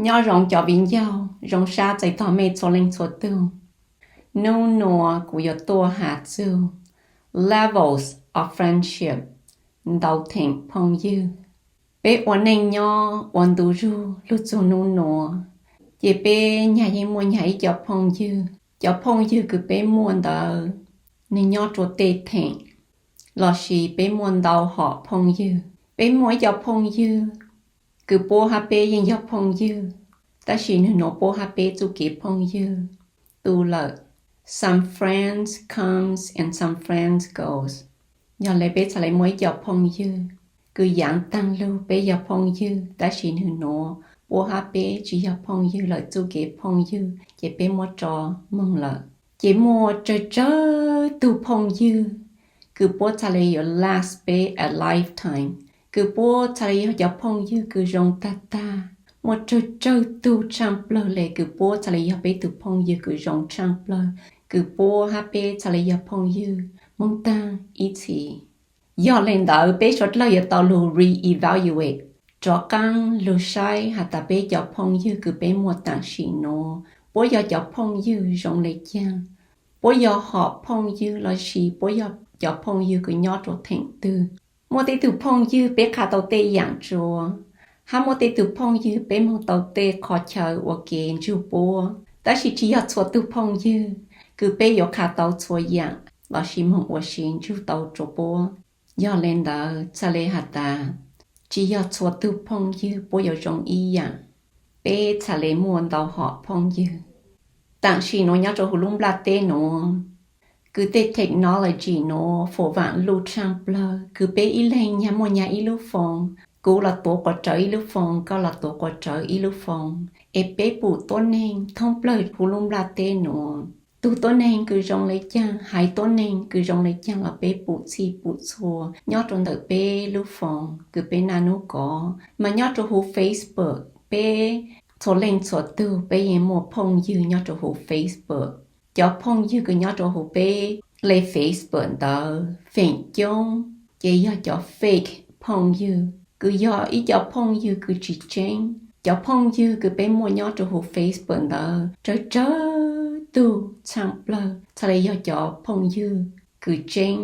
Nyob zoo cov viv ncaus, zoo sab txais tos mej txhua leej txhua tug. Nub nuav kuv yuav tuaj has txug levels of friendship ntau theem phooj ywg. Peb ua neej nyob ua ntu zug lug txug nub nuav, ces peb nyag yeej muaj nyag ib co phooj ywg. Cov phooj ywg kws peb muaj ntawd, nwg nyob rua tej theem, lossis peb muaj ntau hom phooj ywg. Peb muaj ib co phooj ywg kws puab hab peb yeej yog phooj ywg, tab sis nwg nuav puab hab peb txuj kev phooj ywg tu lawm. Some friends comes and some friends goes. Yog le peb txhad le muaj ib co phooj ywg kws yaav taag lug peb yog phooj ywg, tab sis nwg nuav puab hab peb tsi yog phooj ywg lawm, txuj kev phooj ywg ces peb muab tso moog lawm. Ces muaj tsawg tsawg tug phooj ywg kws puab txhad le yuav last peb a lifetime, kws puab txhad le yog cov phooj ywg kws zoo tag tag. Muaj tsawg tsawg tug tshaaj plawg le kws puab txhad le yog peb tug phooj ywg kws zoo tshaaj plawg, kws puab hab peb txhad le yog phooj ywg moog taag ib txhis. Yog le ntawd peb suav dlawg yuav tau lug re-evaluate, rov qaab lug saib has tas peb cov phooj ywg kws peb muaj taam sim nuav, puab yog cov phooj ywg zoo le caag, puab yog hom phooj ywg lossis puab yog cov phooj ywg kws nyob rua theem twg. Muaj tej tug phooj ywg peb qha tau tej yaam tsua, hab muaj tej tug phooj ywg peb moog tau tej qhov chaw ua ke ntsug puab, tab sis tsi yog txhua tug phooj ywg kws peb yuav qha tau txhua yaam lossis moog ua si ntsug tau rua puab. Yog le ntawd txhad le has tas tsi yog txhua tug phooj ywg puab yuav zoo ib yaam. Peb txhad le muaj ntau hom phooj ywg. Taam sim nuav nyob rua huv lub nplaj teb nuav, kws tej technology nuav foob vaam luj tshaaj plawg, kws peb ib leeg nyag muaj nyag ib lub foos, kuv los tuav quas rawv ib lub foos, koj los tuav quas rawv ib lub foos, es peb pum tuab neeg thoob plawg huv lub nplaj teb nuav. Tug tuab neeg kws zoo le caag, haiv tuab neeg kws zoo le caag los peb pum txhij pum txhua nyob rua ntawm peb lub foos kws peb naj nub kov. Mas nyob rua huv Facebook, peb txhua leej txhua tug peb yeej muaj phooj ywg nyob rua huv Facebook. Cov phooj ywg kws nyob rua huv peb le Facebook ntawd feem coob ces yog cov fake phooj ywg, kws yog ib co phooj ywg kws tsi tseeb. Cov phooj ywg kws peb muaj nyob rua huv Facebook ntawd tsawg tsawg tug tshaaj plawg txhad le yog cov phooj ywg kws tseeb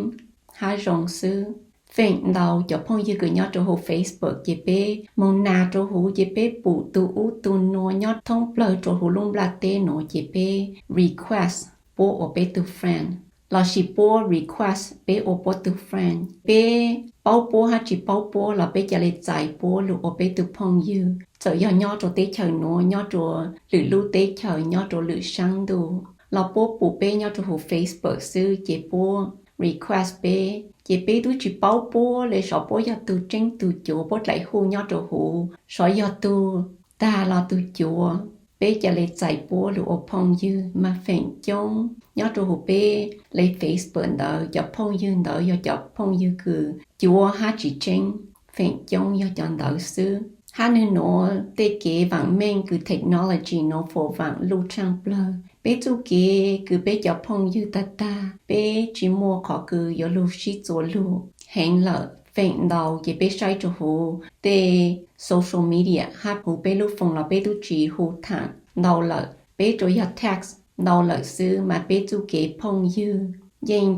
hab zoo xwb. Feem ntau cov phooj ywg kws nyob rua huv Facebook ces peb moog nas rua huv ces peb pum tug ub tug nuav nyob thoob plawg rua huv lub nplaj teb nuav ces peb request puab ua peb tug friend, lossis puab request peb ua puab tug friend. Peb paub puab hab tsi paub puab los peb ca le txais puab lug ua peb tug phooj ywg, txawm yog nyob rua teb chaws nuav, nyob rua lwm lub teb chaws, nyob rua lwm saab ntuj los puab pum peb nyob rua huv Facebook xwb ces puab request peb ces peb tub tsi paub puab le sov puab yog tug tseeb tug cuav, puab dlaim huj nyob rua huv, sov yog tug tag los tug cuav. Peb ca le txais puab lug ua phooj ywg mas feem coob nyob rua huv peb le Facebook ntawd cov phooj ywg ntawd yog cov phooj ywg kws cuav hab tsi tseeb, feem coob yog cov ntawd xwb. Hab nwg nuav tej kev vaam meej kws technology nuav foob vaam luj tshaaj plawg, peb txuj kev kws peb cov phooj ywg tag tag, peb tsi muaj qhov kws yuav lug sib txuas lug heev lawm. Feem ntau ces peb saib rua huv tej social media hab huv peb lub foos los peb tub tsi hu thaam ntau lawm, peb tsuas yog text ntau lawm xwb mas peb txuj kev phooj ywg yeej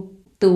tu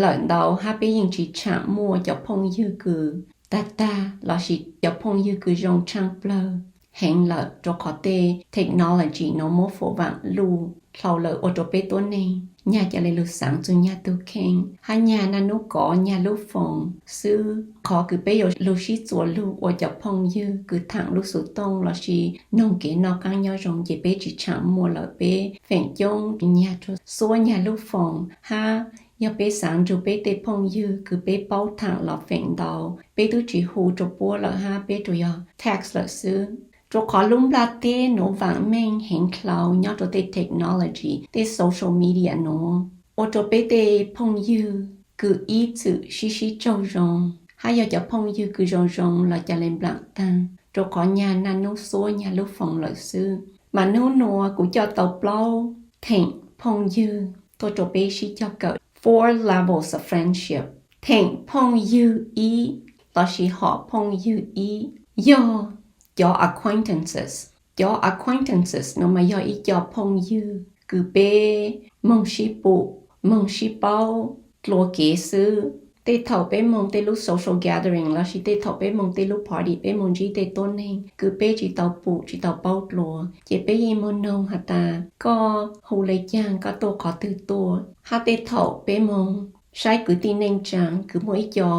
lawm ntau hab peb yeej tsi tshaam muaj cov phooj ywg kws tag tag lossis cov phooj ywg kws zoo tshaaj plawg heev lawm, rua qhov tej technology nuav muab foob vaam luj dhau lawm ua rua peb tuab neeg nyag ca le lug xaav txug nyag tug kheej hab nyag naj nub kov nyag lub foos xwb. Qhov kws peb yuav lug sib txuas lug ua cov phooj ywg kws thaam lub xuv tooj lossis noog kev noj qaab nyob zoo ces peb tsi tshaam muaj lawm. Peb feem coob nyag rua xuab nyag lub foos hab yog peb xaav nrug peb tej phooj ywg kws peb paub thaam los feem ntau peb tub tsi hu rua puab lawm hab peb tsuas yog text lawm xwb. Rua qhov lub nplaj teb nuav vaam meej heev dlhau nyob rua tej technology, tej social media nuav ua rua peb tej phooj ywg kws ib txwm sib sib tsaug zoo hab yog cov phooj ywg kws zoo zoo los ca le nplaam taag rua qhov nyag naj nub xuab nyag lub foos lawm xwb. Mas nub nuav kuv coj tau plaub theem phooj ywg tuaj rua peb sib cog kawm, four levels of friendship. Theem phooj ywg ib lossis hom phooj ywg ib yog cov acquaintances. Cov acquaintances no mas yog ib co phooj ywg kws peb moog sib pum, moog sib paub dlua kev xwb. Tej thaum peb moog tej lub social gathering lossis tej thaum peb moog tej lub party, peb moog ntsib tej tuab neeg kws peb tsis tau pum tsis tau paub dlua, ces peb yeej moog noog has tas, koj hu le caag, koj tuaj qhov twg tuaj? Hab tej thaum peb moog saib kwv tij neej tsaa kws muaj ib co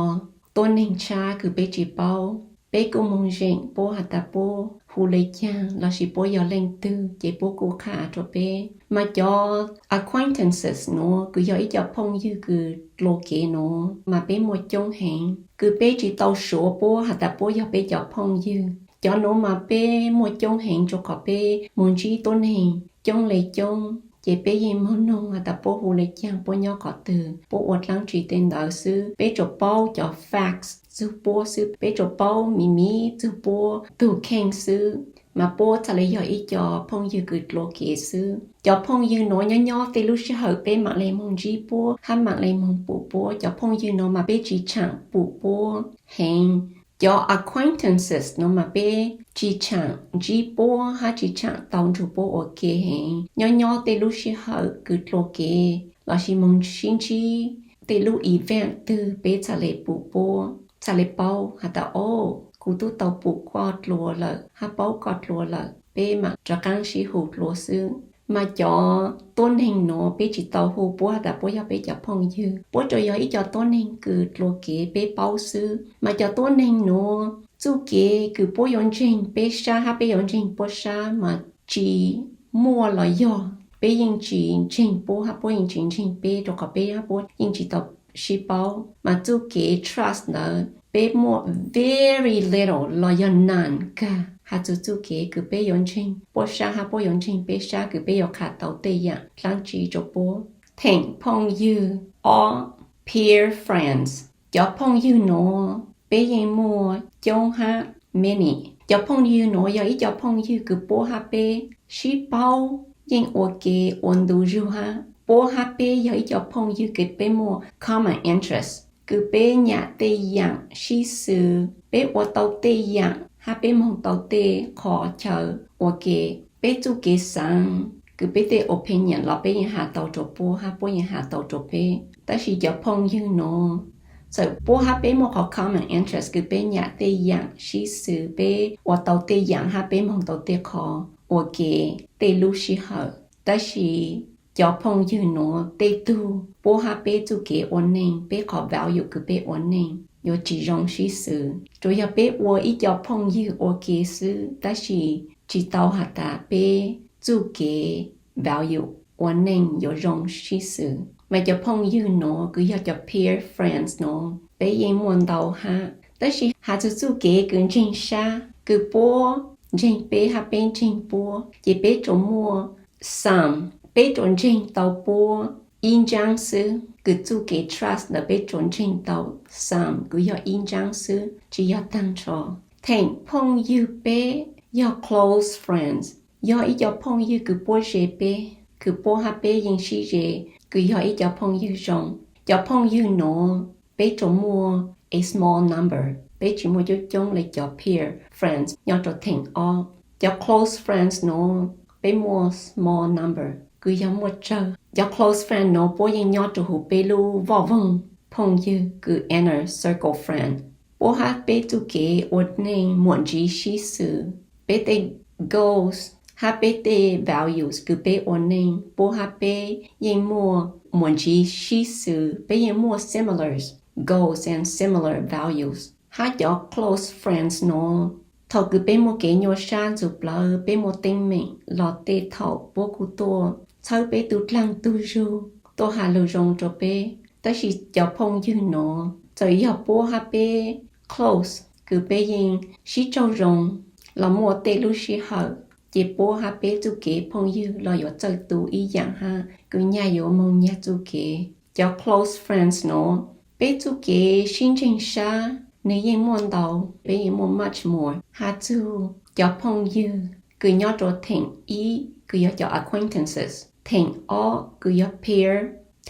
tuab neeg tshab kws peb tsis paub, peb kuj moog zeem puab has tas puab hu le caag lossis puab yog leej twg, ces puab kuj qha rua peb. Mas cov acquaintances nuav kws yog ib co phooj ywg kws dlua kev nuav mas peb muaj coob heev, kws peb tsis tau suav puab has tas puab yog peb cov phooj ywg. Cov nuav mas peb muaj coob heev rua qhov peb moog ntsib tuab neeg coob le coob, ces peb yeej moog noog has tas puab hu le caag, puab nyob qhov twg, puab ua dlaab tsi tej ntawd xwb. Peb tsuas paub cov facts txug puab xwb, peb tsuas paub miv miv txug puab tug kheej xwb, mas puab txhaj le yog ib co phooj ywg kws dlua kev xwb. Cov phooj ywg nuav nyob nyob tej lub sij hawm peb maam le moog ntsib puab hab maam le moog pum puab. Cov phooj ywg nuav mas peb tsis tshaam pum puab heev. Cov acquaintances nuav mas peb tsis tshaam ntsib puab hab tsis tshaam tau nrug puab ua ke heev. Nyob nyob tej lub sij hawm kws dlua kev lossis moog sib ntsib tej lub event twg peb txhaj le pum puab, txhaj le paub has tas, o, kuv tub tau pum koj dlua lawm hab paub koj dlua lawm, peb maam rov qaab sib hu dlua xwb. Mas cov tuab neeg nuav peb tsis tau hu puab has tas puab yog peb cov phooj ywg, puab tsuas yog ib co tuab neeg kws dlua kev peb paub xwb. Mas cov tuab neeg nuav txuj kev kws puab yuav ntseeg peb sab hab peb yuav ntseeg puab sab mas tsis muaj los yog peb yeej tsis ntseeg puab hab puab yeej tsis ntseeg peb rua qhov peb hab puab yeej tsis tau sib paub. Mas txuj kev trust ntawd peb muaj very little los yog none kag. Has txug txuj kev kws peb yuav ntseeg puab sab hab puab yuav ntseeg peb sab kws peb yuav qha tau tej yaam dlaab tsi rua puab. Theem phooj ywg ob, peer friends. Cov phooj ywg nuav peb yeej muaj coob hab many. Cov phooj ywg nuav yog ib co phooj ywg kws puab hab peb sib paub yeej ua ke ua ntu zug hab. Puab hab peb yog ib co phooj ywg kws peb muaj common interest, kws peb nyam tej yaam sib xws, peb ua tau tej yaam hab peb moog tau tej qhov chaw ua ke. Peb txuj kev xaav kws peb tej opinion los peb yeej has tau rua puab hab puab yeej has tau rua peb. Tab sis cov phooj ywg nuav txawm puab hab peb muaj qhov common interest kws peb nyam tej yaam sib xws, peb ua tau tej yaam hab peb moog tau tej qhov ua ke tej lub sij hawm, tab sis cov phooj ywg nuav tej tug puab hab peb txuj kev ua neej, peb qhov value kws peb ua neej yuav tsis zoo sib xws. Tsuas yog peb ua ib co phooj ywg ua ke xwb, tab sis tsis tau has tas peb txuj kev value ua neej yuav zoo sib xws. Mas cov phooj ywg nuav kws yog cov peer friends nuav peb yeej muaj ntau hab, tab sis has txug txuj kev kws ntseeg sab, kws puab ntseeg peb hab peb ntseeg puab, ces peb tsuas muaj some, peb tsuas ntseeg tau puab ib ntsaab xwb. Kws txuj kev trust ntawd peb tsuas ntseeg tau some, kws yog ib ntsaab xwb, tsis yog taag nrho. Theem phooj ywg peb yog close friends, yog ib co phooj ywg kws puab ze peb, kws puab hab peb yeej sib ze, kws yog ib co phooj ywg zoo. Cov phooj ywg nuav peb tsuas muaj a small number, peb tsis muaj coob coob le cov peer friends nyob rua theem ob. Cov close friends nuav peb muaj small number, kws yog muaj tsawg. Cov close friend nuav puab yeej nyob rua huv peb lub voj voog phooj ywg kws inner circle friend. Puab hab peb txuj kev ua neej muaj ntsiv sib xws, peb tej goals hab peb tej values kws peb ua neej, puab hab peb yeej muaj muaj ntsiv sib xws, peb yeej muaj similar goals and similar values. Hab cov close friends nuav, thaum kws peb muaj kev nyuaj sab ntxug plawv, peb muaj teeb meem los tej thaum puab kuj tuaj txhawb peb tug dlaag tug zug, tuaj has lug zoo rua peb. Tab sis cov phooj ywg nuav txawm yog puab hab peb close, kws peb yeej sib raug zoo los muaj tej lub sij hawm, ces puab hab peb txuj kev phooj ywg los yuav txawj tu ib yaam hab kws nyag yuav moog nyag txuj kev. Cov close friends nuav, peb txuj kev sib ntseeg sab nwg yeej muaj ntau, peb yeej muaj much more. Has txug cov phooj ywg kws nyob rua theem ib kws yog cov acquaintances, theem ob kws yog peer,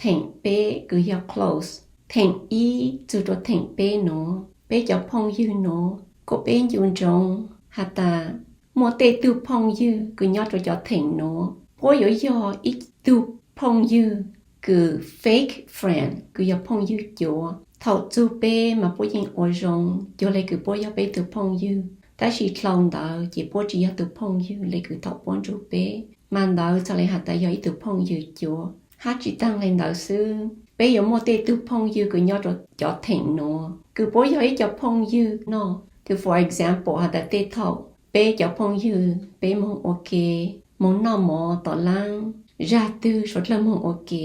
theem peb kws yog close. Theem ib txug rua theem peb nuav, peb cov phooj ywg nuav kuas peb ncu ntsoov has tas muaj tej tug phooj ywg kws nyob rua cov theem nuav, puab yuav yog ib tug phooj ywg kws fake friend, kws yog phooj ywg cuav. Thaum txug peb mas puab yeej ua zoo cuag le kws puab yog peb tug phooj ywg, tab sis dlhau ntawd ces puab tsi yog tug phooj ywg le kws thaum puab ntsib peb. Mas ntawd txhaj le has tas yog ib tug phooj ywg cuav. Hab tsi taag le ntawd xwb, peb yuav muaj tej tug phooj ywg kws nyob rua cov theem nuav kws puab yog ib co phooj ywg noj. Kws for example has tas tej thaum peb cov phooj ywg peb moog ua ke, moog noj mov tom laab, zag twg suav dlawg moog ua ke,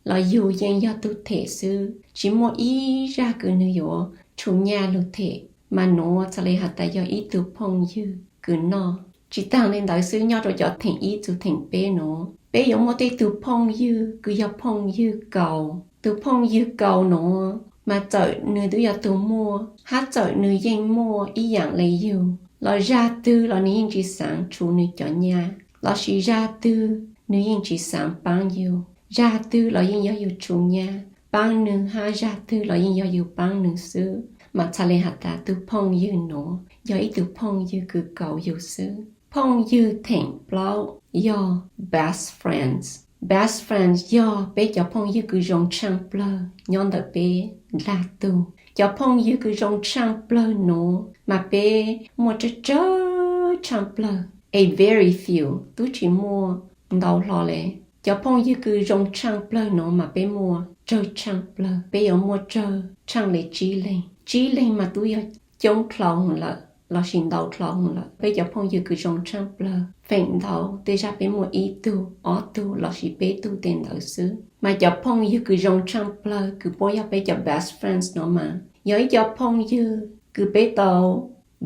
los yug yeej yog tug them xwb, tsi muaj ib zag kws nwg yuav tshu nyaj lug them. Mas nuav txhaj le has tas yog ib tug phooj ywg kws noj. Tsi taag le ntawd xwb, nyob rua cov theem ib txug theem peb nuav, peb yuav muaj tej tug phooj ywg kws yog phooj ywg kaus. Tug phooj ywg kaus nuav mas txawm nwg tub yog tug muaj, hab txawm nwg yeej muaj ib yaam le yug, los zag twg los nwg yeej tsi xaav tshu nwg cov nyaj, lossis zag twg nwg yeej tsi xaav paab yug. Zag twg los yeej yog yug tshu nyaj paab nwg, hab zag twg los yeej yog yug paab nwg xwb. Mas txhaj le has tas tug phooj ywg nuav yog ib tug phooj ywg kws kaus yug xwb. Phooj ywg theem plaub yog best friends. Best friends yog peb cov phooj ywg kws zoo tshaaj plawg nyob ntawm peb dlaag tug. Cov phooj ywg kws zoo tshaaj plawg nuav mas peb muaj tsawg tsawg tshaaj plawg, a very few, tub tsi muaj ntau hlo le. Cov phooj ywg kws zoo tshaaj plawg nuav mas peb muaj tsawg tshaaj plawg, peb yuav muaj tsawg tshaaj le tsib leeg. Tsib leeg mas tub yog coob dlhau lawm lossis ntau dlhau lawm. Peb cov phooj ywg kws zoo tshaaj plawg feem ntau tej zag peb muaj ib tug, ob tug lossis peb tug tej ntawd xwb. Mas cov phooj ywg kws zoo tshaaj plawg kws puab yog peb cov best friends nuav mas yog ib co phooj ywg kws peb tau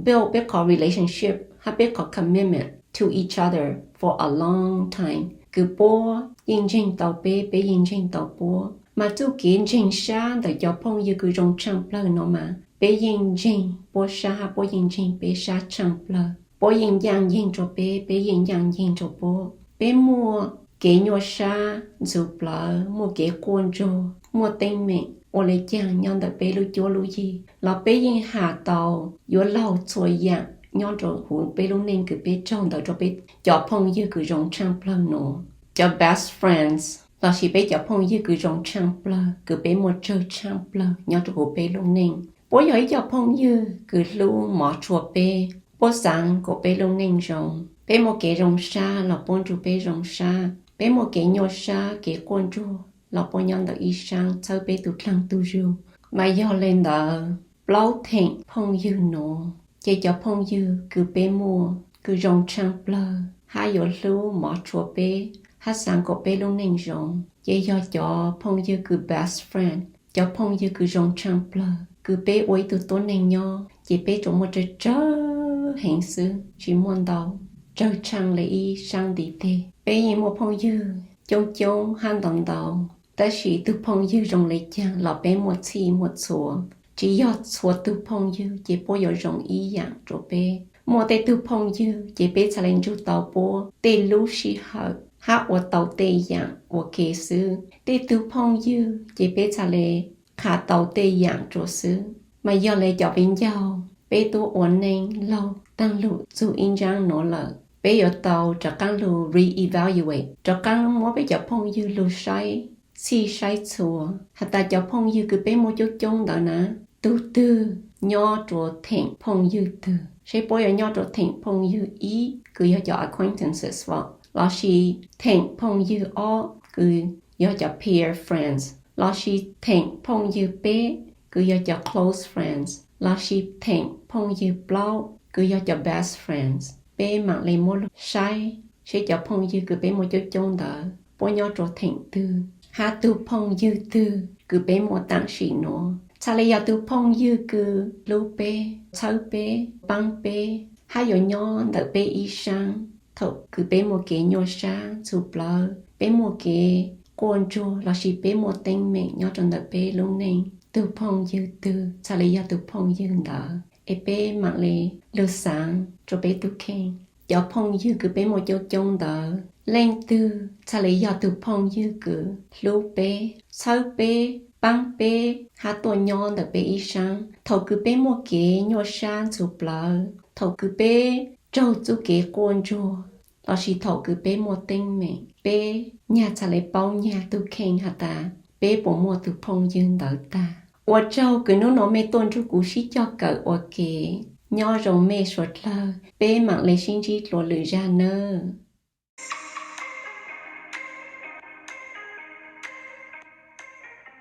build peb qhov relationship hab peb qhov commitment to each other for a long time, kws puab yeej ntseeg tau peb, peb yeej ntseeg tau puab. Mas txuj kev ntseeg sab ntawm cov phooj ywg kws zoo tshaaj plawg nuav mas peb yeej ntseeg puab sab hab puab yeej ntseeg peb sab tshaaj plawg. Puab yeej ncaaj nceeg rua peb, peb yeej ncaaj nceeg rua puab. Peb muaj kev nyuaj sab ntxhov plawv, muaj kev quaj ntsuag, muaj teeb meem ua le caag nyob ntawm peb lub cuab lub yig los peb yeej has tau yuav laug txhua yaam nyob rua huv peb lub neej kws peb raug ntawd rua peb cov phooj ywg kws zoo tshaaj plawg nuav. Cov best friends lossis peb cov phooj ywg kws zoo tshaaj plawg kws peb muaj tsawg tshaaj plawg nyob rua huv peb lub neej. Puab yog ib co phooj ywg kws hlub mov tshua peb, puab xaav kuas peb lub neej zoo. Peb muaj kev zoo sab los puab nrug peb zoo sab, peb muaj kev nyuaj sab kev quaj ntsuag los puab nyob ntawm ib saab txhawb peb tug dlaag tug zug. Mas yog le ntawd, plaub theem phooj ywg nuav ces cov phooj ywg kws peb muaj kws zoo tshaaj plawg hab yuav hlub mov tshua peb hab xaav kuas peb lub neej zoo ces yog cov phooj ywg kws best friend, cov phooj ywg kws zoo tshaaj plawg kws peb ua ib tug tuab neeg nyob ces peb tsuas muaj tsawg tsawg heev xwb, tsis muaj ntau, tsawg tshaaj le ib saab ntiv teg. Peb yeej muaj phooj ywg coob coob hab ntau ntau, tab sis tug phooj ywg zoo le caag los peb muaj txhij muaj txhua. Tsis yog txhua tug phooj ywg ces puab yuav zoo ib yaam rua peb. Muaj tej tug phooj ywg ces peb txhaj le ntsug tau puab tej lub sij hawm hab ua tau tej yaam ua ke xwb. Tej tug phooj ywg ces peb txhaj le qha tau tej yaam rua xwb. Mas yog le cov viv ncaus, peb tuab ua neej laug taag lug txug ib ntsab nuav lawm, peb yuav tau rov qaab lug re-evaluate, rov qaab muab peb cov phooj ywg lug saib txhij saib txhua has tas cov phooj ywg kws peb muaj coob coob ntawd na, tug twg nyob rua theem phooj ywg twg, seb puab yuav nyob rua theem phooj ywg ib kws yog cov acquaintances lossis theem phooj ywg ob kws yog cov peer friends, lossis theem phooj ywg peb kws yog cov close friends, lossis theem phooj ywg plaub kws yog cov best friends. Peb maam le muab lug saib seb cov phooj ywg kws peb muaj coob coob ntawd puab nyob rua theem twg, hab tug phooj ywg twg kws peb muaj taam sim nuav txhaj le yog tug phooj ywg kws hlub peb, txhawb peb, paab peb, hab yuav nyob ntawm peb ib saab thaum kws peb muaj kev nyuaj sab ntxhov plawv, peb muaj kev quaj ntsuag lossis peb muaj teeb meem nyob rua ntawm peb lub neej. Tug phooj ywg twg txhaj le yog tug phooj ywg ntawd es peb maam le lug xaav rua peb tug kheej. Cov phooj ywg kws peb muaj coob coob ntawd leej twg txhaj le yog tug phooj ywg kws hlub peb, txhawb peb, paab peb hab tuaj nyob ntawm peb ib saab thaum kws peb muaj kev nyuaj sab ntxhov plawv, Thaum kws peb raug txuj kev quaj ntsuag lossis thaum kws peb muaj teeb meem, peb nyag txhaj le paub nyag tug kheej has tas peb puas muaj tug phooj ywg ntawd tag. Ua tsaug kws nub nua mej tuaj nrug kuv sib cog kawm ua ke. Nyob zoo mej suav dlawg, peb maam le sib ntsib dlua lwm zag nawb.